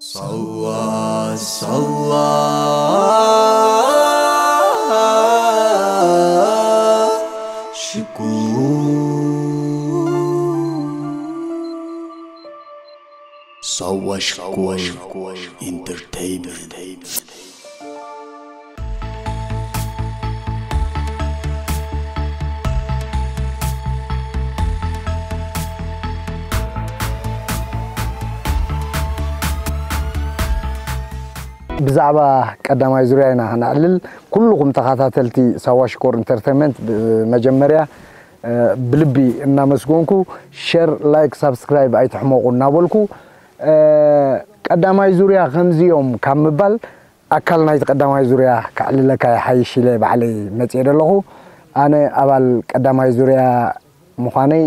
ሳዋ ሳዋ ሽኮር ሳዋ ሽኮር ኢንተርቴይንመንት። ብዛዕባ ቀዳማይ ዙርያ ኢና ክነዕልል። ኩልኹም ተኸታተልቲ ሳዋ ሽኮር ኢንተርቴይንመንት ብመጀመርያ ብልቢ እናመስገንኩ፣ ሸር፣ ላይክ፣ ሳብስክራይብ ኣይትሕመቑ እናበልኩ፣ ቀዳማይ ዙርያ ከምዚ እዮም ካብ ምባል ኣካል ናይቲ ቀዳማይ ዙርያ ከዕልለካ ይሓይሽ ኢለ ባዕለይ መፅየ ዘለኹ። ኣነ ኣባል ቀዳማይ ዙርያ ምዃነይ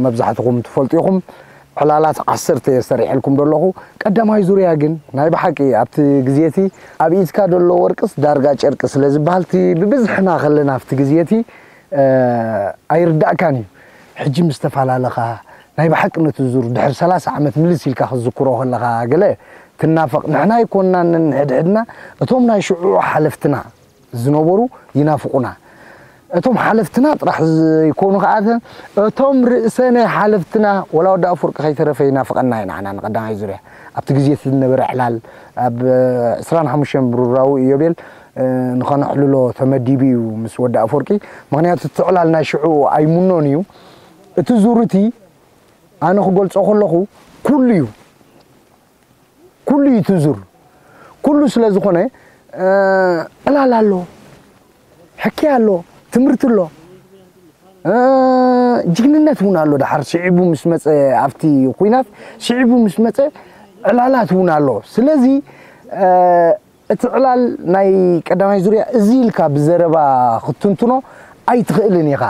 መብዛሕትኹም ትፈልጡ ኢኹም። ዕላላት ዓሰርተ እየ ሰሪሐልኩም ዘለኹ። ቀዳማይ ዙርያ ግን ናይ ብሓቂ ኣብቲ ግዜ እቲ ኣብ ኢድካ ዘሎ ወርቅስ ዳርጋ ጨርቂ ስለ ዝበሃል፣ እቲ ብብዝሕና ከለና ኣብቲ ግዜ እቲ ኣይርዳእካን እዩ። ሕጂ ምስ ተፈላለኻ ናይ ብሓቂ ነቲ ዙር ድሕሪ ሰላሳ ዓመት ምልስ ኢልካ ክትዝክሮ ከለኻ ገለ ትናፈቕ። ንሕና ኣይኮንናን ንሕድሕድና፣ እቶም ናይ ሽዑ ሓለፍትና ዝነበሩ ይናፍቑና። እቶም ሓለፍትና ጥራሕ ዘይኮኑ ከኣ እተ-፣ እቶም ርእሰ ናይ ሓለፍትና ወላ ወዲ ኣፍወርቂ ከይተረፈ ይናፍቐና እዩ ንዓና ንቐዳማይ ዙርያ። ኣብቲ ግዜ እቲ ዝነበረ ዕላል ኣብ ዕስራን ሓሙሽተን ብሩራዊ ኢዮቤል ንኸነዕልሎ ተመዲቡ እዩ ምስ ወዲ ኣፍወርቂ። ምኽንያቱ እቲ ዕላል ናይ ሽዑ ኣይምኖን እዩ። እቲ ዙር እቲ ኣነ ክገልጾ ከለኹ ኩሉ እዩ። ኩሉ እዩ እቲ ዙር። ኩሉ ስለ ዝኾነ ዕላል ኣሎ፣ ሕክያ ኣሎ፣ ትምህርቲ ኣሎ፣ ጅግንነት እውን ኣሎ። ደሓር ስዒቡ ምስ መጸ ኣብቲ ኹናት ስዒቡ ምስ መጸ ዕላላት እውን ኣሎ። ስለዚ እቲ ዕላል ናይ ቀዳማይ ዙርያ እዚ ኢልካ ብዘረባ ክትትንትኖ ኣይትኽእልን ኢኻ።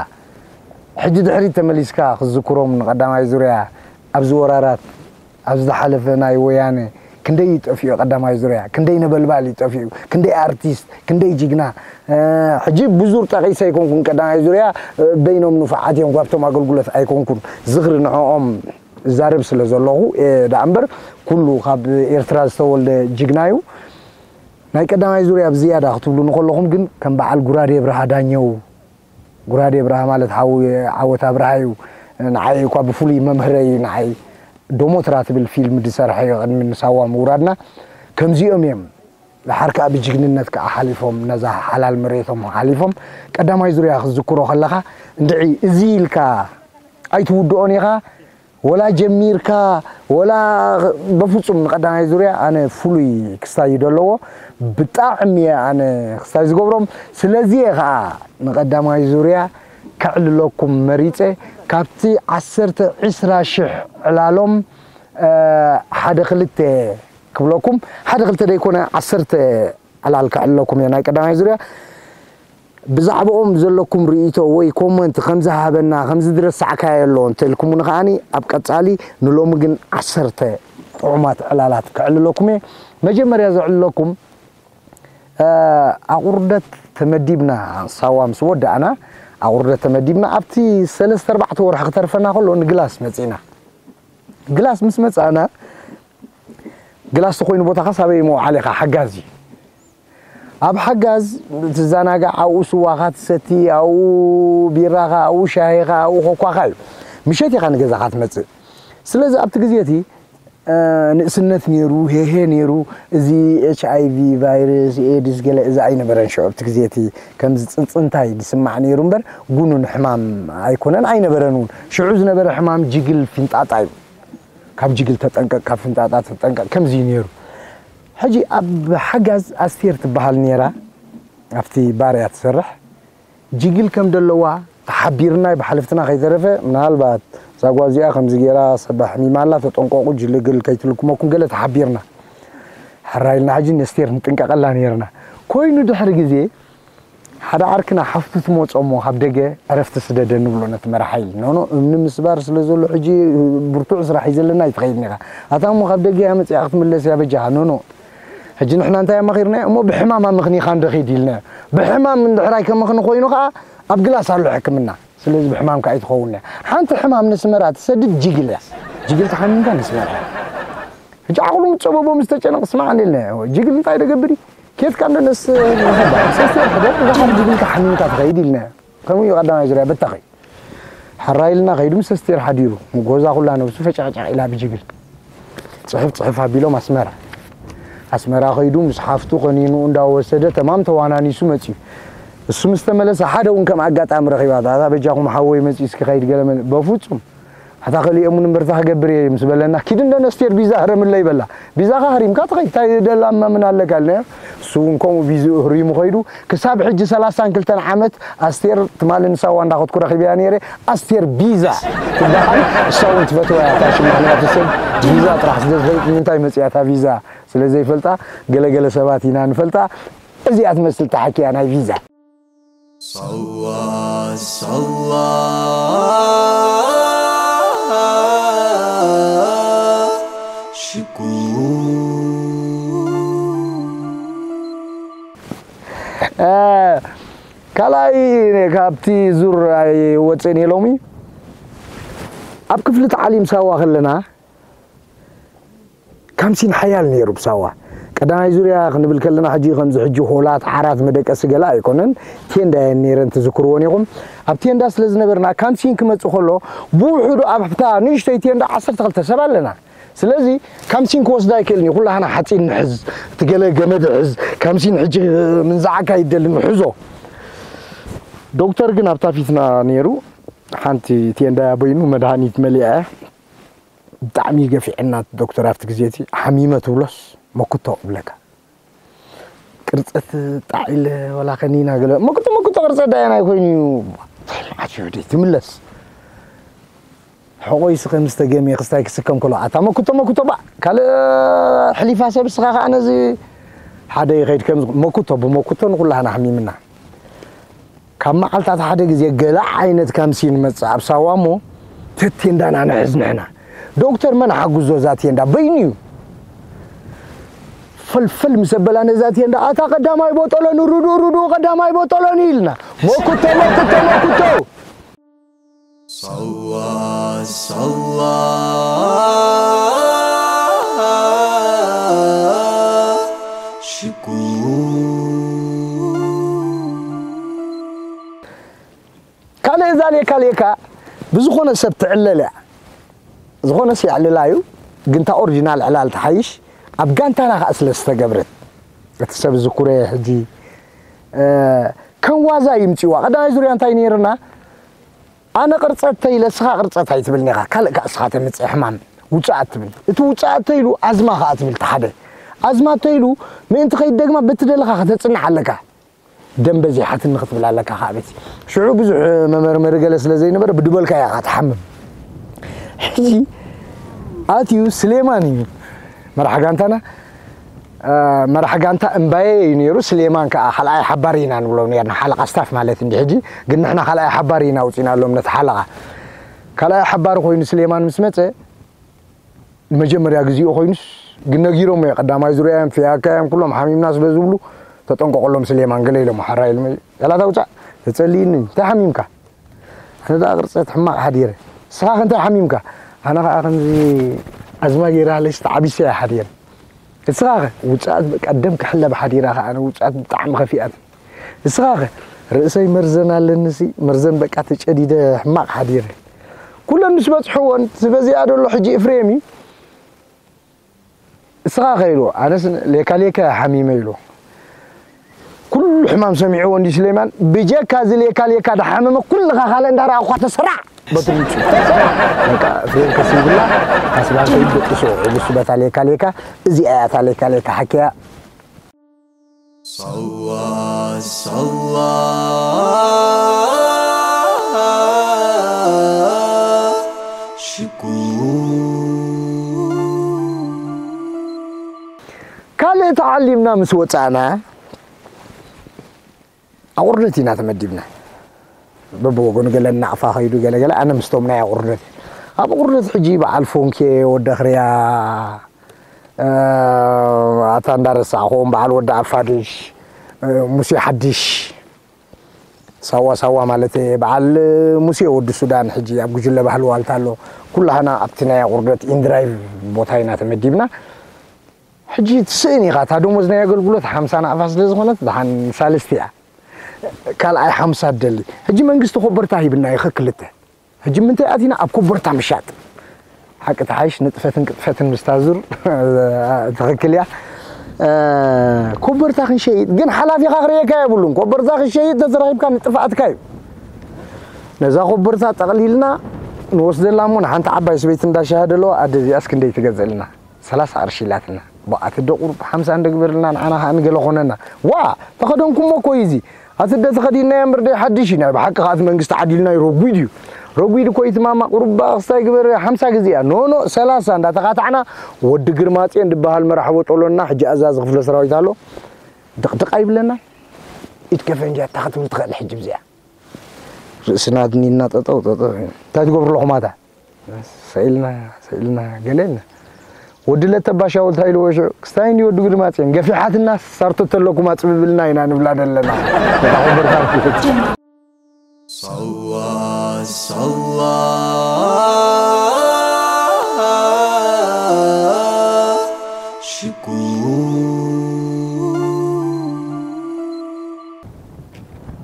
ሕጂ ድሕሪት ተመሊስካ ክትዝክሮም ንቀዳማይ ዙርያ ኣብዚ ወራራት ኣብዚ ዝሓለፈ ናይ ወያነ ክንደይ እዩ ጠፊኡ ቀዳማይ ዙርያ፣ ክንደይ ነበልባል እዩ ጠፊኡ፣ ክንደይ ኣርቲስት፣ ክንደይ ጅግና። ሕጂ ብዙር ጠቒሰ ኣይኮንኩን ቀዳማይ ዙርያ በይኖም ንፉዓት እዮም ካብቶም ኣገልግሎት ኣይኮንኩን ዝኽሪ ንዕኦም እዛረብ ስለ ዘለኹ እየ ደኣ እምበር ኩሉ ካብ ኤርትራ ዝተወልደ ጅግና እዩ። ናይ ቀዳማይ ዙርያ ብዝያዳ ክትብሉ ንከለኹም ግን ከም በዓል ጉራዴ ብርሃ ዳኘው፣ ጉራዴ ብርሃ ማለት ሓው ዓወት ኣብርሃ እዩ። ንዓይ እኳ ብፍሉይ መምህረይ እዩ። ንዓይ ዶሞትራ ትብል ፊልም ዝሰርሐ እዩ ቅድሚ ንሳዋ ምውራድና። ከምዚኦም እዮም ደሓር ከኣ ብጅግንነት ከኣ ሓሊፎም ነዛ ሓላል መሬቶም ሓሊፎም። ቀዳማይ ዙርያ ክትዝክሮ ከለኻ እንድዒ እዚ ኢልካ ኣይትውድኦን ኢኻ። ወላ ጀሚርካ ወላ በፍጹም ንቀዳማይ ዙርያ ኣነ ፍሉይ ክስታይ እዩ ዘለዎ። ብጣዕሚ እየ ኣነ ክስታይ ዝገብሮም። ስለዚ እየ ከዓ ንቀዳማይ ዙርያ ከዕልለኩም መሪፀ። ካብቲ ዓሰርተ ዒስራ ሽሕ ዕላሎም ሓደ ክልተ ክብለኩም፣ ሓደ ክልተ ደይኮነ ዓሰርተ ዕላል ከዕልለኩም እየ ናይ ቀዳማይ ዙርያ። ብዛዕባኦም ዘለኩም ርእይቶ ወይ ኮመንት ከምዚ ሃበና ከምዚ ዝረሳዕካዮ ኣሎ እንተልኩምኒ ከዓኒ ኣብ ቀጻሊ ንሎሚ ግን ዓሰርተ ጥዑማት ዕላላት ክዕልለኩም እየ። መጀመርያ ዘዕልለኩም ኣቑርደት ተመዲብና፣ ሳዋ ምስ ወዳእና ኣቑርደት ተመዲብና ኣብቲ ሰለስተ ኣርባዕተ ወርሒ ክተርፈና ከሎ ንግላስ መጺእና። ግላስ ምስ መጻእና ግላስ ተኮይኑ ቦታኻ ሳበይ መውዓል ኢኻ ሓጋዝ እዩ። ኣብ ሓጋዝ ትዘናጋዕ ኣብኡ ስዋኻ ትሰቲ ኣብኡ ቢራኻ ኣብኡ ሻሂኻ ኣብኡ ኮኳኻ እዩ። ምሸት ኢኻ ንገዛኻ ትመጽእ። ስለዚ ኣብቲ ግዜ እቲ ንእስነት ነይሩ፣ ሄሄ ነይሩ። እዚ ኤች ኣይ ቪ ቫይረስ ኤድስ ገለ እዚ ኣይነበረን ሽዑ ኣብቲ ግዜ እቲ ከምዚ ጽንጽንታይ ዝስማዕ ነይሩ እምበር ጉኑን ሕማም ኣይኮነን ኣይነበረን እውን። ሽዑ ዝነበረ ሕማም ጅግል ፊንጣጣ እዩ። ካብ ጅግል ተጠንቀቅ፣ ካብ ፍንጣጣ ተጠንቀቅ፣ ከምዚ እዩ ነይሩ። ሕጂ ኣብ ሓጋዝ ኣስቴር ትበሃል ነይራ፣ ኣብቲ ባር እያ ትሰርሕ። ጅግል ከም ደለዋ ተሓቢርና እዩ ብሓለፍትና ከይተረፈ፣ ምናልባት እዛ ጓል እዚኣ ከምዚ ገይራ ሰባ ሕሚማ ኣላ፣ ተጠንቀቁ፣ ጅልግል ከይትልክመኩም ገለ ተሓቢርና። ሕራይ ኢልና ሕጂ ነስቴር ንጥንቀቀላ ነይርና። ኮይኑ ድሕሪ ግዜ ሓደ ዓርክና ሓፍቱ ትመጾ እሞ ካብ ደገ ዕረፍቲ ስደደ ንብሎ ነቲ መራሓ ኢሉ። ኖኖ፣ እምኒ ምስባር ስለ ዘሎ ሕጂ ብርቱዕ ስራሕ እዩ ዘለና ኣይትኸይድን ኢኻ። ኣታ እሞ ካብ ደገ እያ መጺኣ ክትምለስ እያ በጃኻ። ኖኖ፣ ሕጂ ንሕና እንታይ ኣማኺርናዮ እሞ ብሕማም ኣምኽኒኻ እንዶ ኺድ ኢልናዮ። ብሕማም እንድሕር ኣይከመኽኒ ኮይኑ ኸዓ ኣብ ግላስ ኣሎ ሕክምና። ስለዚ ብሕማምካ ኣይትኸውን እያ። ሓንቲ ሕማም ነስመራ ትሰድድ ጅግል እያስ። ጅግል ተሓሚምካ ነስመራ። ሕጂ ዓቕሉ ምስ ጸበቦ ምስ ተጨነቕ፣ ስማዕ እንደ ኢልና፣ ጅግል እንታይ ደገብር እዩ? ኬድካ እንደ ነስ ንኸዳ፣ ሰስተ ሕደር፣ እዛ ካብ ጅግልካ ሓሚምካ ትኸይድ ኢልና። ከምኡ እዩ ቀዳማይ ዙርያ በታኺ። ሕራይ ኢልና ከይዱ ምስ ኣስቴር ሓዲሩ፣ ጎዛ ኩላ ነብሱ ፈጫዕጫዕ ኢላ ብጅግል። ጽሕፍ ጽሕፍ ኣቢሎም ኣስመራ። ኣስመራ ከይዱ ምስ ሓፍቱ ከኒኑ እንዳወሰደ ተማም ተዋናኒሱ መጺኡ። እሱ ምስ ተመለሰ ሓደ እውን ከም ኣጋጣሚ ረኺባ፣ "ኣታ በጃኹም ሓወይ መጺኡ እስኪ ከይድ ገለ መለ-" በፍጹም። ኣታ ከሊኦም እውን እምበርታ ክገብር እየ ምስ በለና፣ "ኪድ እንደ ነስቴር ቢዛ ህረምለይ" በላ። ቢዛኻ ህሪምካ ትኸይድ፣ እንታይ ደላማ ምን ኣለካ ኢልናዮ። እሱ እውን ከምኡ ቢዝኡ ህሪሙ ከይዱ። ክሳብ ሕጂ ሰላሳን ክልተን ዓመት ኣስቴር ትማሊ ንሳዋ እንዳኸድኩ ረኺበያ ነይረ። ኣስቴር ቢዛ ትበሃል። እሳ እውን ትፈትዋ እያ እታ ሽማ። ምኽንያቱ ሰብ ቪዛ ጥራሕ ስለ ዝፈልጥ፣ ንምንታይ መፂኣ እታ ቪዛ ስለ ዘይፈልጣ፣ ገለገለ ሰባት ኢና ንፈልጣ። እዚኣ ትመስል ተሓኪያ ናይ ቪዛ። ሳዋ ሳዋ ሽኩ እ፣ ካልኣይ ካብቲ ዙር ኣይወፅእን እየ ሎሚ። ኣብ ክፍሊ ተዓሊም ሳዋ ከለና ካምሲን ሓያል ነይሩ ብሳዋ። ቀዳማይ ዙርያ ክንብል ከለና ሕጂ ከምዚ ሕጂ ሆላት ዓራት መደቀሲ ገለ ኣይኮነን። ቴንዳ እየን ነይረን ትዝክርወን ኢኹም። ኣብ ቴንዳ ስለ ዝነበርና ካምሲን ክመጽእ ከሎ ብውሕዱ ኣብታ ንእሽተይ ቴንዳ ዓሰርተ ክልተ ሰብ ኣለና። ስለዚ ካምሲን ክወስዳ ኣይክእልን እዩ። ኩላህና ሓፂን ንሕዝ፣ እቲ ገለ ገመድ ሕዝ፣ ካምሲን ሕጂ ምንዛዓካ ይደሊ ንሕዞ። ዶክተር ግን ኣብታ ፊትና ነይሩ። ሓንቲ ቴንዳ እያ በይኑ መድሃኒት መሊኣ እያ። ብጣዕሚ ገፊዐና ዶክተር ኣብቲ ግዜ እቲ። ሓሚመ ትብሎስ መኩቶ እብለካ። ቅርጸት ጣዕ ኢለ ወላ ከኒና ገለ መኩቶ መኩቶ ቅርጸት ዳያናይ ኮይኑ እዩ። እንታይ መዓት እዩ ወደይ ትምለስ። ሕቖይ ስኸ ምስ ተገምየ ክስታይ ክስከም ከሎ ኣታ መኩቶ መኩቶ ባ ካልእ ሕሊፋ ሰብ ስኻ ከኣ ነዚ ሓደ ይኸይድ ከም መኩቶ ብመኩቶ ንኹላህና ሓሚምና። ካብ መዓልታት ሓደ ግዜ ገለ ዓይነት ካምሲን መጽእ ኣብ ሳዋ እሞ ተቴንዳና ንሕዝ ንሕና። ዶክተር መን ሓግዞ እዛ ቴንዳ በይኑ እዩ። ፈልፈል ምስ ኣበላ ነዛ ቴንዳ ኣታ ቀዳማይ ቦጦሎኒ ርዱእ ርዱእ ቀዳማይ ቦጦሎኒ ኢልና። መኩቶ መኩቶ መኩቶ። ሳዋ ሳዋ ሽኩ ካልእ እዛ ሌካ ሌካ ብዝኾነ ሰብ ትዕለል እያ። ዝኾነ ሰብ የዕልላ እዩ፣ ግን እታ ኦሪጂናል ዕላል ትሓይሽ። ኣብ ጋንታና ከኣ ስለ ዝተገብረት እቲ ሰብ ዝኩረ ሕጂ እ፣ ከም ዋዛ ይምፅዋ። ቀዳማይ ዙርያ እንታይ ነይርና? ኣነ ቅርፀት ተይለ እስኻ ቅርፀት ኣይትብልኒ ኢኻ። ካልእ ከኣ እስኻ ተምፅእ ሕማም ውፅኣት ትብል። እቲ ውፅኣት ተይሉ ኣዝማ ከኣ ትብል እቲ ሓደ። ኣዝማ ተይሉ ምእንቲ ከይትደግማ በቲ ደለኻ ከተፅንዕ ኣለካ። ደም በዚሓትኒ ክትብል ኣለካ ከኣ ቤት። ሽዑ ብዙሕ መመርመሪ ገለ ስለ ዘይነበረ ብድበልካ ኢኻ ትሓምም። ሕጂ ኣትዩ ስሌማን እዩ መራሕ ጋንታና። እ፣ መራሕ ጋንታ እምባየ እዩ ነይሩ። ስሌማን ከኣ ካልኣይ ሓባሪ ኢና ንብሎ ነርና። ሓለቓ ስታፍ ማለት እንዲ ሕጂ። ግን ንሕና ካልኣይ ሓባሪ ኢና ኣውፂእናሎም ነቲ ሓለቓ። ካልኣይ ሓባሪ ኮይኑ ስሌማን ምስ መፀ ንመጀመርያ ግዜኡ ኮይኑስ ግን ነጊሮም እየ። ቀዳማይ ዙርያ እዮም፣ ፍያካ እዮም፣ ኩሎም ሓሚምና ስለ ዝብሉ ተጠንቀቐሎም ስሌማን ገለ ኢሎም ሓራ ኢሎም። ያላታ ውፃእ ተፀልይኒ፣ እንታይ ሓሚምካ? ኣነ ደኣ ቅርፀት ሕማቕ ሓዲረ። ንስኻ ከ እንታይ ሓሚምካ? ኣነ ኸዓ ከምዚ ኣዝማ ገይራ ሃለሽ ተዓቢሰ እየ ሓዲረ። ንስኻ ኸ? ውፅኣት በቃ ደም ክሕለብ ሓዲራ ኸዓ ኣነ ውፅኣት ብጣዕሚ ከፊኣት። ንስኻ ኸ? ርእሰይ መርዘን ኣለኒ ሲ፣ መርዘን በቃ ተጨዲደ ሕማቕ ሓዲረ። ኩለን ምስ በፅሕወን፣ ዝበዚኣ ዘሎ ሕጂ ኤፍሬም እዩ። እስኻ ኸ ኢልዎ፣ ኣነስ ሌካ ሌካ እየ ሓሚመ ኢልዎ። ኩሉ ሕማም ሰሚዕዎ እንዲ ስሌማን፣ ብጀካ እዚ ሌካ ሌካ ዳሓመመ ኩልኻ ካልእ እንዳረኣኹ ተሰራዕ በትሪ ምጭ። ተሰራዕ። በቃ ፍሬም ከሲብላ፣ ኣስባል ከይደቅሶ፣ ዕጉስ በታ ሌካ ሌካ፣ እዚኣ እያ እታ ሌካ ሌካ ሓኪያ። ሳዋ ሳዋ ሽኩ ካልእ ተዓሊምና ምስ ወጻእና፣ ኣቑርደት ኢና ተመዲብና። በብወገኑ ገለ እናቕፋ ኸይዱ፣ ገለ ገለ፣ ኣነ ምስቶም ናይ ኣቑርደት። ኣብ ኣቑርደት ሕጂ በዓል ፎንኬ፣ ወዲ ኣኽርያ፣ እ፣ ኣታ እንዳረሳዕኹዎም፣ በዓል ወዲ ኣፋድሽ፣ እ፣ ሙሴ ሓድሽ፣ ሳዋ ሳዋ ማለት እየ። በዓል ሙሴ ወዲ ሱዳን ሕጂ ኣብ ጉጅለ ባህሊ ዋልታ ኣሎ። ኩላህና ኣብቲ ናይ ኣቑርደት ኢንድራይቭ ቦታ ኢና ተመዲብና። ሕጂ ትስእን ኢኻ፣ እታ ደሞዝ ናይ ኣገልግሎት ሓምሳ ናቕፋ ስለ ዝኾነት፣ ደሓን ሳልስቲ እያ። ካልኣይ ሓምሳ ትደሊ። ሕጂ መንግስቲ ኮበርታ ሂብና እዩ፣ ክልተ። ሕጂ ምንታይ ኣቲና ኣብ ኮበርታ ምሻጥ? ሓቂ ተሓይሽ ንጥፈትን ቅጥፈትን ምስታ ዙር ትኽክል እያ። እ፣ ኮበርታ ክንሸይጥ ግን ሓላፊኻ ክርእየካ የብሉን። ኮበርታ ክንሸይጥ ተተረኺብካ ንጥፍኣትካ እዩ። ነዛ ኮበርታ ጠቕሊልና ንወስደላ እሞ ንሓንቲ ዓባይ ሰበይቲ እንዳሻሃ ደለዋ ኣደ እዚኣስ ክንደይ ትገዝእልና? ሰላሳ ቅርሺ ኢላትና። ዋ፣ ኣቲ ዶ ቁሩብ ሓምሳ እንደ ግበርልና ንዓና ኸኣ ንገለ ኾነና። ዋ፣ ተኸደንኩሞ እኮ እዩ እዚ። ኣቲ ደ ተኸዲንናዮ እምበር ደ ሓድሽ እዩ። ናይ ብሓቂ ኸኣ እቲ መንግስቲ ዓዲልና እዩ። ረጒድ እዩ። ረጒድ እኮ እዩ እቲ ማማ። ቁሩብ ክስታይ ግበር ሓምሳ ግዜ እያ። ኖ፣ ኖ፣ ሰላሳ እንዳተኻታዕና ወዲ ግርማጽዮን ድበሃል መራሒ ቦጦሎና፣ ሕጂ ኣዛዚ ክፍለ ሰራዊት ኣሎ። ድቕድቕ ኣይብለና። ኢድ ከፈንጃ እታ ክትብል ትኽእል ሕጂ ብዚኣ። ርእስና ኣድኒና ጠጠው፣ ጠጠው። እንታይ ትገብሩ ኣለኹም ኣታ? ሰኢልና፣ ሰኢልና፣ ገለ ኢልና። ወዲ ለተባሻው እንታይ ኢልዎ ሽዑ? ክስታይ እንዲ ወዲ ግርማጽዮን፣ ገፊሓትና ሳርቶ ተለኩም ኣጽብብልና ኢና ንብላ ደለና። እታ ኮበርታ ሳዋ ሳዋ ሽኩ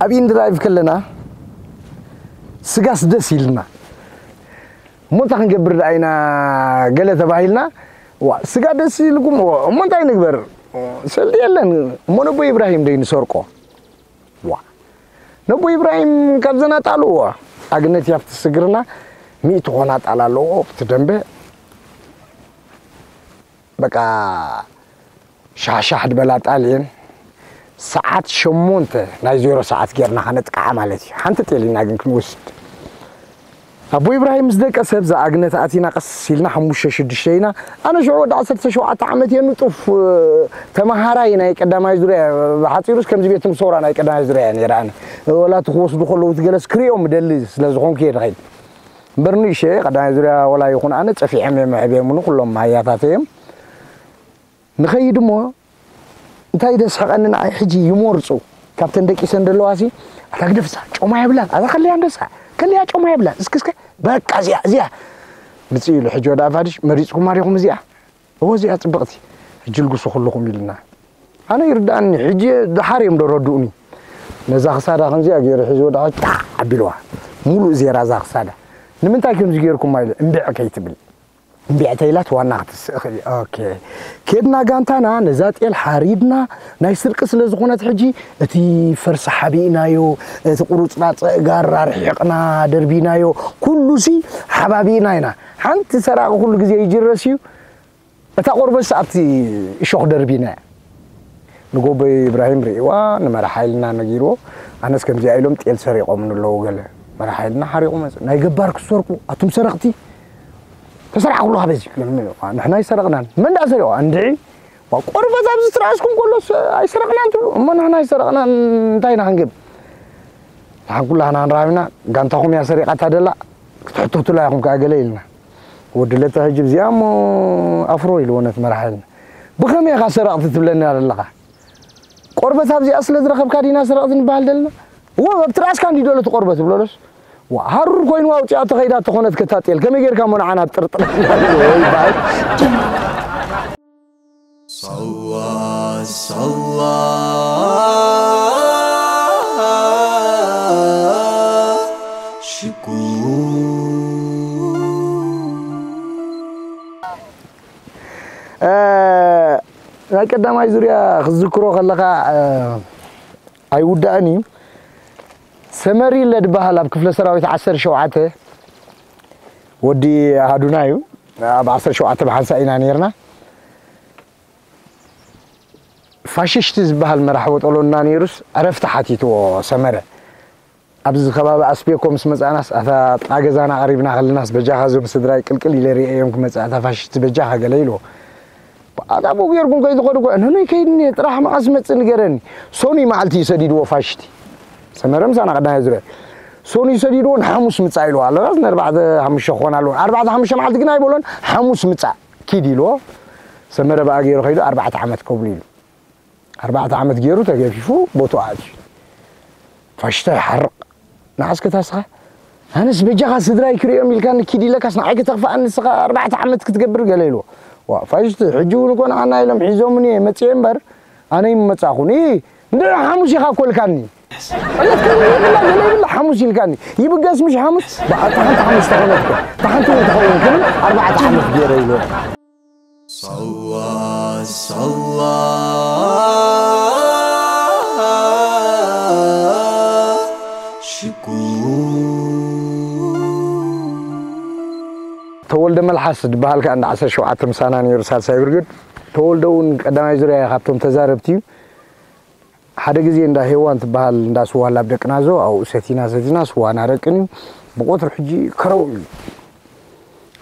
ኣብ ኢንድራይቭ ከለና ስጋስ ደስ ኢልና እሞ እንታይ ክንገብር ደኣ ኢና ገለ ተባሂልና፣ ዋ፣ ስጋ ደስ ኢልኩም፣ ዋ፣ እሞ እንታይ ንግበር? ሰልዲ የለን። እሞ ነቦ ኢብራሂም ደይ ንሰርቆ? ዋ፣ ነቦ ኢብራሂም ካብ ዘናጣሉ፣ ዋ፣ ኣግነት ያፍቲ ስግርና ሚእቲ ኮና ጣል ኣለዎ ኣብቲ ደንበ። በቃ ሻሕሻሕ ድበላ ጣልየን ሰዓት ሸሞንተ ናይ ዜሮ ሰዓት ጌርና ከነጥቅዓ ማለት እዩ። ሓንቲ ጤል ኢና ግን ክንወስድ። ኣቦ ኢብራሂም ምስ ደቀሰ ብዛ ኣግነት ኣቲና ቀስ ኢልና ሓሙሽተ ሽዱሽተ ኢና። ኣነ ሽዑ ወዲ ዓሰርተ ሸውዓተ ዓመት እየ፣ ንጡፍ፣ እ፣ ተመሃራይ ናይ ቀዳማይ ዙርያ፣ ብሓጺሩስ ከምዚ ቤት ትምህርቲ ሰውራ ናይ ቀዳማይ ዙርያ እየ ነይረ ኣነ። ወላ እቲ ክወስዱ ከለዉ እቲ ገለስ ክሪኦም ምደሊ ስለ ዝኾንኩ እየ ድኸይድ። እምበር ንእሸ ቀዳማይ ዙርያ ወላ ይኹን ኣነ ጸፊዖም እዮም፣ ኣዕብዮምኒ ኩሎም መሃያታተይ እዮም። ንኸይድ እሞ እንታይ ደስሕቐኒ ንዓይ ሕጂ ይመርጹ። ካብተን ደቂሰን ዘለዋ ሲ፣ ኣታ ግደፍሳ፣ ጮማ የብላን። ኣታ ከልያ እንደሳ፣ ከልያ ጮማ የብላን። እስኪ፣ እስከ፣ በቃ እዚኣ፣ እዚኣ። ምጽእ ኢሉ ሕጂ ወደ ኣፋድሽ፣ መሪጽኩማ ዲኹም እዚኣ? እወ እዚኣ ጽብቕቲ። ሕጂ ልግሱ ኩልኹም ኢልና። ኣነ ይርድኣኒ፣ ሕጂ ደሓር እዮም ዶ ረድኡኒ። ነዛ ክሳዳ ከምዚኣ ገይሩ ሕጂ ወደ ጣዕ ኣቢልዋ። ሙሉእ ዜራ እዛ ክሳዳ። ንምንታይ ከምዚ ገይርኩማ ኢለ፣ እምቢዕ ከይትብል። እምቢዕ ተይላት ዋና ክትስእ እኽእል እዩ። ኦኬ። ኬድና ጋንታና ነዛ ጤል ሓሪድና ናይ ስርቂ ስለ ዝኾነት ሕጂ እቲ ፈርሲ ሓቢእናዮ፣ እቲ ቁርጽራጽ ጋር ኣርሒቕና ደርቢናዮ፣ ኩሉሲ ሓባቢእና ኢና። ሓንቲ ሰራቂ ኩሉ ግዜ ይጅረስ እዩ። እታ ቆርበትስ ኣብቲ እሾኽ ደርቢና እያ። ንጎቦ ኢብራሂም ርእይዋ ንመራሕ ሓይልና ነጊርዎ። ኣነስ ከምዚኣ ኢሎም ጤል ሰሪቖም ኣለዉ ገለ። መራሕ ሓይልና ሓሪቑ መጽእ። ናይ ገባር ክትሰርቁ ኣቱም ሰረቕቲ። ተሰራዕኩሉ ካበዚ። ንሕና ኣይሰረቕናን። መን ደኣ ሰሪቑ? እንድዒ። ዋ፣ ቆርበት ኣብዚ ትረኣስኩም ከሎስ ኣይሰረቕናን ትብሉ። እሞ ንሕና ኣይሰረቕናን እንታይ ኢና ክንገብር? ንሓን ኩላህና ንራቢና ጋንታኹም እያ ሰሪቓታ ደላ ክትሕተቱላ ኢኹም ከኣ ገለ ኢልና። ወዲ ለተ ሕጂ ብዚኣ እሞ ኣፍሮ ኢልዎ ነቲ መራሕ ሓይልና። ብኸመይ ኢኻ ሰረቕቲ ትብለኒ ኣለኻ? ቆርበት ኣብዚኣ ስለ ዝረኸብካ ዲና ሰረቕቲ ንበሃል ዘለና? እወ፣ ኣብቲ ራእስካ እንዲ ደሎ እቲ ቆርበት ይብሎ ዶስ? ዋ፣ ሃሩር ኮይኑ ኣውጺኣ ተኸይዳ ተኾነት ከታ ጤል፣ ከመይ ጌርካ እሞ ንዓና ትጥርጥረና? ወይ በሃል። ሳዋ፣ ሳዋ፣ ሽኩ። እ፣ ናይ ቀዳማይ ዙርያ ክትዝክሮ ከለኻ፣ እ፣ ኣይውዳእን እዩ። ሰመሪለ ድበሃል ኣብ ክፍለ ሰራዊት ዓሰርተ ሸውዓተ ወዲ ኣሃዱና እዩ። ኣብ ዓሰርተ ሸውዓተ ብሓንሳእ ኢና ነይርና። ፋሽስት ዝበሃል መራሕ ቦጦሎና ነይሩስ ዕረፍቲ ሓቲትዎ ሰመረ። ኣብዚ ከባቢ ኣስቤኮ ምስ መጻእናስ፣ ኣታ ጥቓ ገዛና ቀሪብና ከለናስ፣ በጃኻ እዞም ስድራይ ቅልቅል ኢለ ርእየዮም ክመጽእ፣ ኣታ ፋሽስት በጃኻ ገለ ኢልዎ። ኣታ ብኡ ጌርኩም ከይትኸዱ እኮ፣ ነኖይ ከይድኒ ጥራሕ መዓስ መጽእ ንገረኒ። ሰኑይ መዓልቲ እዩ ሰዲድዎ ፋሽስቲ። ሰመረ ምሳና ቀዳማይ ዙርያ። ሰኑይ ሰዲድዎ ንሓሙስ ምጻእ ኢልዎ። ኣለኻስ ንኣርባዕተ ሓሙሽተ ክኾን ኣለዎ። ኣርባዕተ ሓሙሽተ መዓልቲ ግን ኣይበሎን፣ ሓሙስ ምጻእ ኪድ ኢልዎ። ሰመረ ብኣ ገይሩ ከይዱ ኣርባዕተ ዓመት ከብሉ ኢሉ። ኣርባዕተ ዓመት ገይሩ ተገፊፉ ቦትኡ ኣትዩ። ፋሽስታ ይሓርቕ። ንዓስ ከታስኻ? ኣነስ በጃኻ ስድራይ ክርእዮም ኢልካኒ ኪድ ኢለካስ ንዓይ ከተኽፍኣኒ ንስኻ ኣርባዕተ ዓመት ክትገብር ገለ ኢልዎ። ፋሽስት ሕጂ እውን እኮ ንዓና ኢሎም ሒዞምኒ እየ መፅየ እምበር ኣነ ይመፃኹን። ይ እንደ ሓሙስ ኢኻ እኮ ኢልካኒ። ዕለት ከይብላ ገለ ይብላ ሓሙስ ኢልካኒ። ይብገስ ምሽ ሓሙስ? ብኣታ ሓንቲ ሓሙስ ተኾነት እኮ። እታ ሓንቲ እውን ትኸውን ክብል ኣርባዕተ ዓመት ገይረ ኢሉ። ሳዋ ሳዋ ሽኩ ተወልደ መልሓስ ዝበሃል ከኣ እንዳ ዓሰርተ ሸውዓተ ምሳና ነይሩ፣ ሳልሳይ ብርግድ። ተወልደ እውን ቀዳማይ ዙርያ ካብቶም ተዛረብቲ እዩ። ሓደ ግዜ እንዳ ሄዋን ትበሃል እንዳ ስዋ ኣላ ኣብ ደቂ ናዞ፣ ኣብኡ ሰቲና ሰቲና ስዋ ናረቅን እዩ። ብቆትሩ ሕጂ ከረው ኢሉ።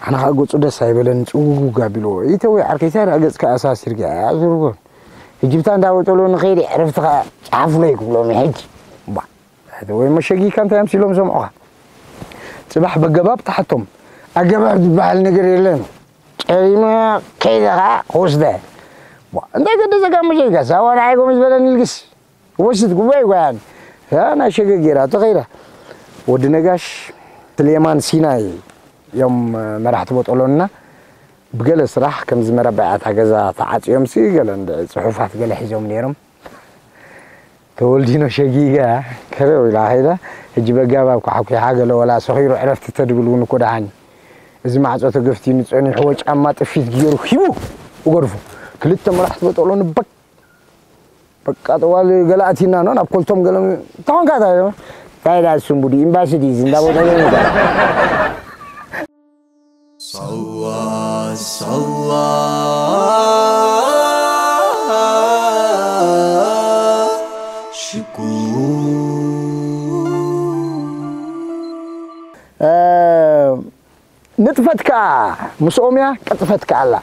ኣነ ኸኣ ገጹ ደስ ኣይበለኒ፣ ጽውግ ኣቢልዎ። "ኢተ ወይ ዓርከይ፣ እንታይ ደኣ ገጽካ ኣሳሲርካ?" "ኣያ ዝርጎ፣ ህጂ ብታ እንዳ በጠሎ ንኸይድ፣ ዕረፍቲ ኸኣ ጸሓፉለይ ክብሎም እዩ ሕጂ።" ባ፣ ወይ መሸጊካ እንታይ ኣምሲሎም ሰምዑኻ? ጽባሕ በገባብ ተሓቶም። ኣገባብ ዝበሃል ነገር የለን። ጨሊመ ከይደ ኸዓ ክወስደ። ዋ፣ እንታይ ገደሰካ መሸጊካ? ሳዋ ንዓይ ከምኡ ዝበለኒ ኢልክስ ወስድ ጉባኤ ጓያን። ያ ናይ ሸገ ጌራ ተኸይዳ። ወዲ ነጋሽ፣ ስሌማን፣ ሲናይ እዮም መራሕቲ ቦጦሎንና። ብገለ ስራሕ ከምዚ መረበያታ ገዛ ተዓጽዮምሲ ገለ እንደ ጽሑፋት ገለ ሒዞም ነይሮም። ተወልዲኖ ሸጊጋ ከረው ኢላ ኸይዳ። ሕጂ በጋባብ ኳሕኲሓ ገለ ወላ ሰኺሩ ዕረፍቲ ተድብል እውን እኮ ደሓን። እዚ ማዕጾ ተገፍቲኑ ጸኒሕዎ ጫማ ጥፊት ገይሩ ሂቡ እገድፎ። ክልተ መራሕቲ በጠሎ ንበቅ በቃ ጠዋል ገለ ኣቲና ነው ናብ ኮልቶም ገለ ታንካ ታይ ታይ ዳስ ሱምቡዲ ኤምባሲ ዲዝ እንዳቦታ ነው። ሳዋ ሳዋ ሽኩ እ፣ ንጥፈት ከኣ ምስኦም እያ፣ ቅጥፈት ከኣ ኣላ።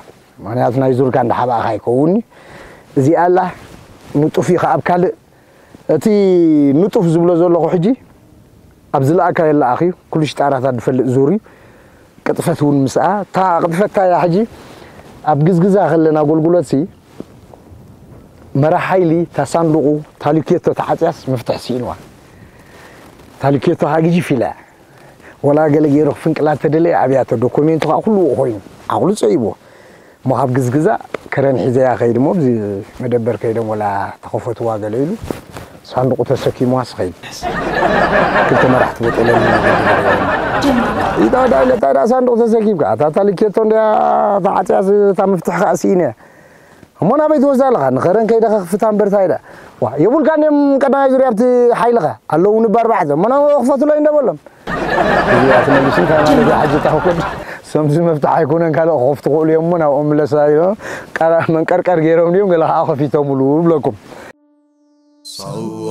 ምኽንያቱ ናይ ዙርካ እንዳሓባእኻ ኣይከውንኒ። እዚኣ ኣላ፣ ንጡፍ እዩ ከኣ ኣብ ካልእ። እቲ ንጡፍ ዝብሎ ዘለኹ ሕጂ፣ ኣብ ዝለኣካ የለኣኽ እዩ፣ ኩሉ ሽጣራታት ዝፈልጥ ዙር እዩ። ቅጥፈት እውን ምስኣ፣ እታ ቅጥፈት እታ እያ ሕጂ፣ ኣብ ግዝግዛ ከለና ኣገልግሎትሲ፣ መራሕ ሓይሊ፣ እታ ሳንዱቑ፣ ታሊኬቶ ተዓጽያስ መፍትሒ ስኢንዋ። ታሊኬቶ ኸኣ ግጅፍ ኢላ እያ። ወላ ገለ ገይሩ ክፍንቅላ ተደለየ ኣብያተ ዶኩሜንቱ ኸኣ ኩሉ ኮይኑ ዓቕሉ ጸይቦ። እሞ ካብ ግዝግዛ ከረን ሒዘያ ኸይድ እሞ ኣብዚ መደበር ከይዶም ወላ ተኸፈትዋ ገለ ኢሉ ሳንዱቑ ተሰኪምዋ ስኸይድ። ክልተ መራሕቲ በጠለኒ ኢዳ ዳ ኢለ ታዳ ሳንዱቕ ተሰኪምካ እታ ታሊኬቶ እንድያ ተዓጽያ እታ መፍትሒ ኸኣ ስኢነ እያ። እሞ ናበይ ትወስዳ ኣለኻ? ንኸረን ከይደ ከኽፍታ እምበር እንታይ ኢለ? ዋ፣ የብልካን እዮም ቀዳማይ ዙርያ ኣብቲ ሓይልኻ። ኣለዉ ንባር ባሕዘ። እሞ ናብኡ ክፈቱለይ እንደ በሎም። እዚኣ ትመልሱ እንታይ ማለት እዩ? ሓጂ ታውኩድ። ሰምዚ መፍትሕ ኣይኮነን፣ ካልእ ክኸፍቱ ክእሉ እዮም። እሞ ናብኦም ምለሳ ኢሎም ቀራ-፣ መንቀርቀር ገይሮም ድዮም? ገለ ኸዓ ከፊቶምሉ ይብለኩም። ሳዋ፣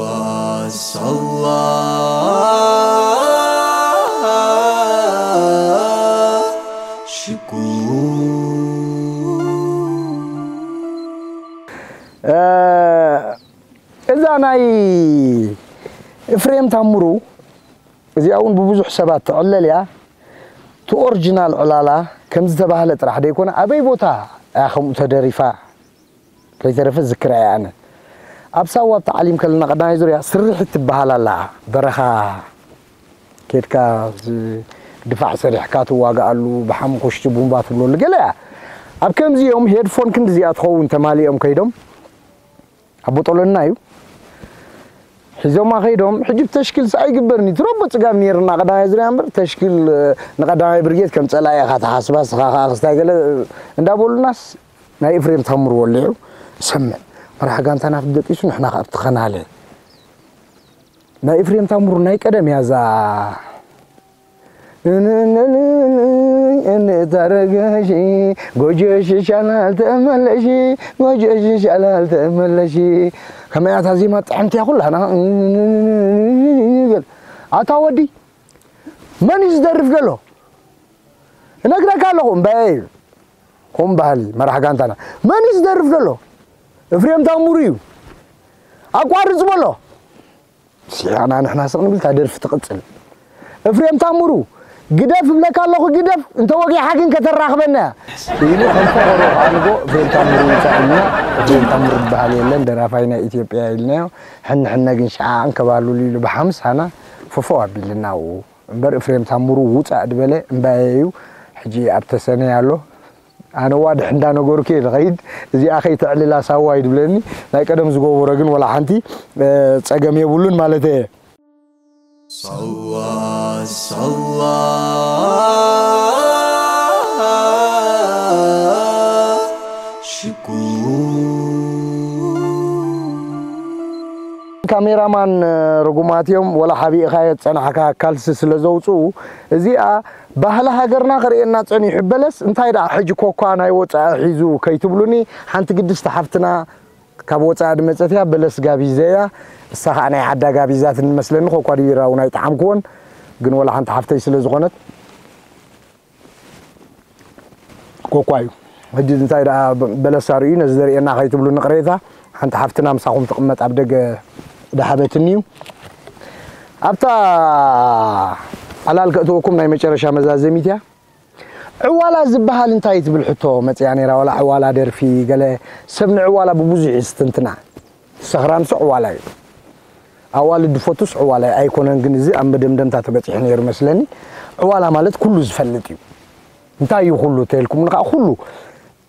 ሳዋ፣ ሽኩ። እ፣ እዛ ናይ ኤፍሬም ታምሩ፣ እዚኣ እውን ብብዙሕ ሰባት ትዕለል እያ። እቲ ኦሪጂናል ዕላላ ከም ዝተባህለ ጥራሕ ደይኮነ፣ ኣበይ ቦታ እያ ከምኡ ተደሪፋ? ከይተረፈ ዝክራ እየ ኣነ። ኣብ ሳዋ ኣብ ተዓሊም ከለና ቀዳማይ ዙርያ ስርሒት ትበሃል ኣላ። በረኻ ኬድካ ዝ-፣ ድፋዕ ሰሪሕካ ትዋግኣሉ፣ ብሓሙኽሽቲ ቡምባ ትብለሉ ገለ እያ። ኣብ ከምዚ እዮም ሄድፎን ክንዲ እዚኣ ትኸውን ተማሊኦም ከይዶም። ኣብ ቦጦሎና እዩ። ሒዞማ ከይዶም፣ ሕጂ ብተሽኪልስ ኣይግበርን እዩ። ትረቦ ጽጋብ ነይርና ቀዳማይ ዙርያ እምበር፣ ተሽኪል፣ እ፣ ንቀዳማይ ብርጌድ ከም ጸላኢ ኢኻ ትሓስባ፣ ስኻ ኸኣ ክስታይ ገለ፣ እ፣ እንዳበሉናስ፣ ናይ ኤፍሬም ታምሩ ወሊዑ፣ ሰምዕ፣ መራሒ ጋንታና ክደቂሱ፣ ንሕና ከኣ ኣብቲ ኸናለ። ናይ ኤፍሬም ታምሩ ናይ ቀደም እያ እዛ። እንታረገሺ፣ ጎጆሽ ይሻላል ተመለሺ፣ ጎጆሽ ይሻላል ተመለሺ። ከመይ እያ እታ ዜማ ጥዕምቲ እያ ኩላና። ኣታ ወዲ፣ መን እዩ ዝደርፍ ዘሎ? እነግረካ ኣለኹ፣ እምበይ እዩ። ከምኡ በሃሊ መራሕ ጋንታና። መን እዩ ዝደርፍ ዘሎ? እፍሬም ታምሩ እዩ። ኣቋርጽ በሎ። ሲዕና ንሕና ስቕ ንብል፣ እታ ደርፊ ትቕጽል። እፍሬም ታምሩ፣ ግደፍ እብለካ ኣለኹ፣ ግደፍ፣ እንተ ወጊሓ ግን ከተራኽበና እያ። ኢሉ ከም ፈኸሮ ከኣ ንጎ እፍሬም ታምሩ ይውጻእ ኢልና፣ እፍሬም ታምሩ ዝበሃል የለን፣ ደራፋይ ናይ ኢትዮጵያ ኢልናዮ። ሕነ ሕነ ግን ሸዓ እንከባሉሉ ኢሉ ብሓምስ ሃና ፈፈው ኣቢልና ኣብኡ። እምበር እፍሬም ታምሩ ውጻእ ድበለ እምባየ እዩ። ሕጂ ኣብ ተሰነይ ኣሎ። ኣነ ዋድሕ እንዳነገርኩ እየ ዝኸይድ። እዚኣ ከይተዕልላ ሳዋ እዩ ዝብለኒ። ናይ ቀደም ዝገበሮ ግን ወላ ሓንቲ ጸገም የብሉን ማለት እየ። ሳዋ ሳዋ ሽኩ ካሜራማን ርጉማት እዮም። ወላ ሓቢእኻዮ ዝጸናሕካ ካልሲ ስለ ዘውፅኡ እዚኣ ባህሊ ሃገርና ክርእየና ጸኒሑ። በለስ እንታይ ደኣ ሕጂ ኮኳ ናይ ወጻኢ ሒዙ ከይትብሉኒ። ሓንቲ ግድስቲ ሓፍትና ካብ ወጻኢ ድመጸት እያ፣ በለስ ጋቢዘ እያ። እሳ ኸዓ ናይ ዓዳ ጋቢዛትኒ መስለኒ። ኮኳ ድቢራ እውን ኣይጠዓምክዎን፣ ግን ወላ ሓንቲ ሓፍተይ ስለ ዝኾነት ኮኳ እዩ። ሕጂ እንታይ ደኣ በለሳ ርእዩ ነዚ ዘርእየና ከይትብሉኒ ቅሬታ። ሓንቲ ሓፍትና ምሳኹም ትቕመጥ ኣብ ደገ ደሓበትኒ እዩ። ኣብታ ዕላል ከእትወኩም ናይ መጨረሻ መዛዘሚት እያ። ዕዋላ ዝበሃል እንታይ ትብል ሕቶ መጽያ ነይራ። ዋላ ዕዋላ ደርፊ ገለ ሰብ ንዕዋላ ብብዙሕ ይስትንትና። ሰኽራንስ ዕዋላ እዩ። ኣዋልድ ድፈቱስ ዕዋላ እዩ። ኣይኮነን ግን እዚ ኣብ መደምደምታ ተበጺሑ ነይሩ መስለኒ። ዕዋላ ማለት ኩሉ ዝፈልጥ እዩ። እንታይ እዩ ኩሉ ተልኩም ንኻ ኩሉ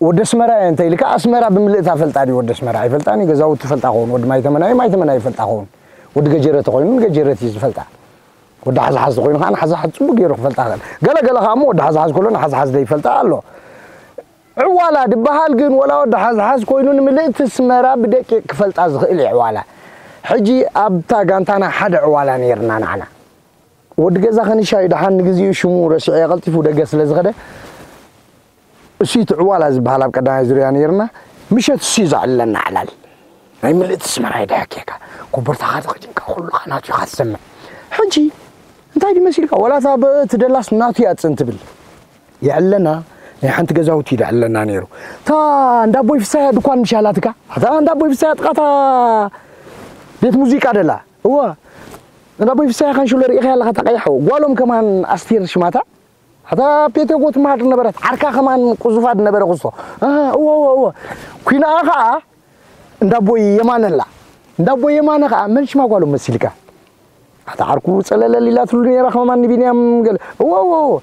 ወደ ኣስመራ እየ እንተ ኢልካ ኣስመራ ብምልእታ ፈልጣ ድዩ? ወደ ኣስመራ ኣይፈልጣን እዩ። ገዛውቲ ፈልጣ ኸውን፣ ወዲ ማይተመናይ ማይተመናይ ይፈልጣ ኸውን፣ ወዲ ገጀረት ኮይኑ ገጀረት እዩ ዝፈልጣ። ወዲ ሓዝሓዝ ኮይኑ ከዓ ንሓዝሓዝ ጽቡቅ ገይሩ ክፈልጣ ይኽእል። ገለ ገለ ከዓ እሞ ወዲ ሓዝሓዝ ከሎ ንሓዝሓዝ ዘይፈልጣ ኣሎ። ዕዋላ ድበሃል ግን ወላ ወዲ ሓዝሓዝ ኮይኑ ንምልእቲ ኣስመራ ብደቂቅ ክፈልጣ ዝኽእል እዩ ዕዋላ። ሕጂ ኣብታ ጋንታና ሓደ ዕዋላ ነይርና ንዓና። ወዲ ገዛ ከንሻ እዩ፣ ደሓን ንግዚኡ ሽሙ ረሲዐ ቀልጢፉ ደገ ስለ ዝኸደ። እሱ እዩ እቲ ዕዋላ ዝበሃል ኣብ ቀዳማይ ዙርያ ነይርና። ምሸት እሱ እዩ ዘዕልለና ዕላል። ናይ ምልእቲ ኣስመራ ይድሕኬካ። ኮቦርታኻ ተኸዲንካ ኩሉኻ ናቱ ኢኻ ትሰምዕ። ሕጂ እንታይ ድዩ መሲልካ? ወላ እታ ብ-፣ እቲ ደላስ ናቱ እያ ጽን ትብል። የዕለና ናይ ሓንቲ ገዛውቲ እዩ ደዕለና ነይሩ። እታ እንዳቦይ ፍሳያ ድኳን ምሽ ኣላትካ? እታ እንዳቦይ ፍሳያ ጥቓታ ቤት ሙዚቃ ደላ። እወ። እንዳቦይ ፍሳያ ካንሽሎ ርኢኻያ ኣለኻ እታ ቀያሕ። ጓሎም ከማን ኣስቴር ሽማታ። ኣታ ፔቴጎ ትመሃር ነበረት። ዓርካ ከማን ቁዙፋ ድነበረ ክስቶ። ኣሃ፣ እወ፣ እወ፣ እወ። ኩናኣ ኸዓ እንዳቦይ የማነ ኣላ። እንዳቦይ የማነ ኸዓ መን ሽማ ጓሎም መሲልካ? ኣታ ዓርኩ ጸለለል ኢላትሉ ነይራ ከማን ንቢንያም ገለ። እወ፣ እወ፣ እወ።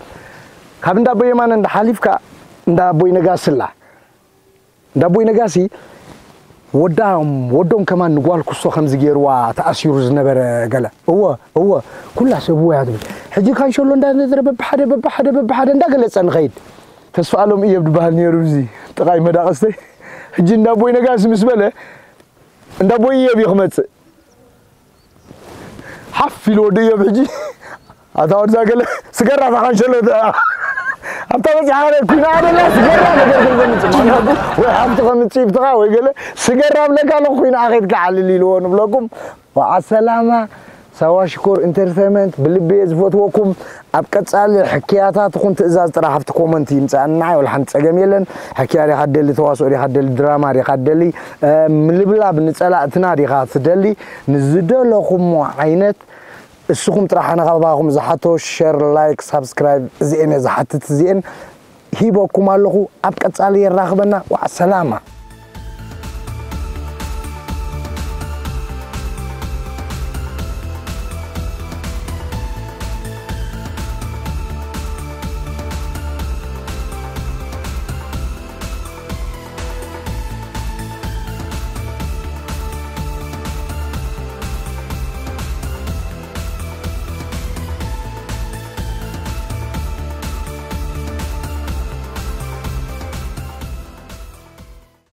ካብ እንዳቦይ የማነ እንዳሓሊፍካ እንዳቦይ ነጋሲ ኣላ። እንዳቦይ ነጋሲ ወዳም፣ ወዶም ከማን ንጓል ክስቶ ከምዚ ገይርዋ ተኣሲሩ ዝነበረ ገለ። እወ፣ እወ። ኩላ ሰብ እወ እያ ትብል። ሕጂ ካንሸሎ እንዳነዘረ በብሓደ፣ በብሓደ፣ በብሓደ እንዳገለጸ ንኸይድ። ተስፋ ኣሎም እዮብ ድበሃል ነይሩ እዚ ጥቓይ መዳቕስተይ። ሕጂ እንዳቦይ ነጋሲ ምስ በለ፣ እንዳቦይ እዮብ እዩ ክመጽእ። ሓፍ ኢሉ ወዲ እዮብ ሕጂ። ኣታ ወድዛ ገለ ስገራ ታኻንሸሎ ተ-፣ ኣብታ በጺሓ ገለ ኩናኣ ደላ ስገራ ነገር ከም ዘምጽእ ማለቱ ወይ ሓንቲ ከምጽእ ይብትኻ ወይ ገለ ስገራ ብለካ ኣለኹ ኩናኣ ከይድካ ዓልል ኢልዎ ንብለኩም። ወዓ ሰላማ ሳዋ ሽኮር ኢንተርቴይንመንት ብልቢ እየ ዝፈትወኩም። ኣብ ቀጻሊ ሕክያታት ይኹን ትእዛዝ ጥራሕ ኣብቲ ኮመንት ይምጻእና፣ ወላ ሓንቲ ጸገም የለን። ሕክያ ዲኻ ትደሊ፣ ተዋስኦ ዲኻ ትደሊ፣ ድራማ ዲኻ ትደሊ፣ እ፣ ምልብላብ ንጸላእትና ዲኻ ትደሊ፣ ንዝደለኹሞ ዓይነት እስኹም ጥራሕ ኣነ ካባኹም ዝሓቶ ሸር፣ ላይክ፣ ሳብስክራይብ እዚኤን እየ ዝሓትት፣ እዚኤን ሂበኩም ኣለኹ። ኣብ ቀጻሊ የራኽበና። ወዓ ሰላማ።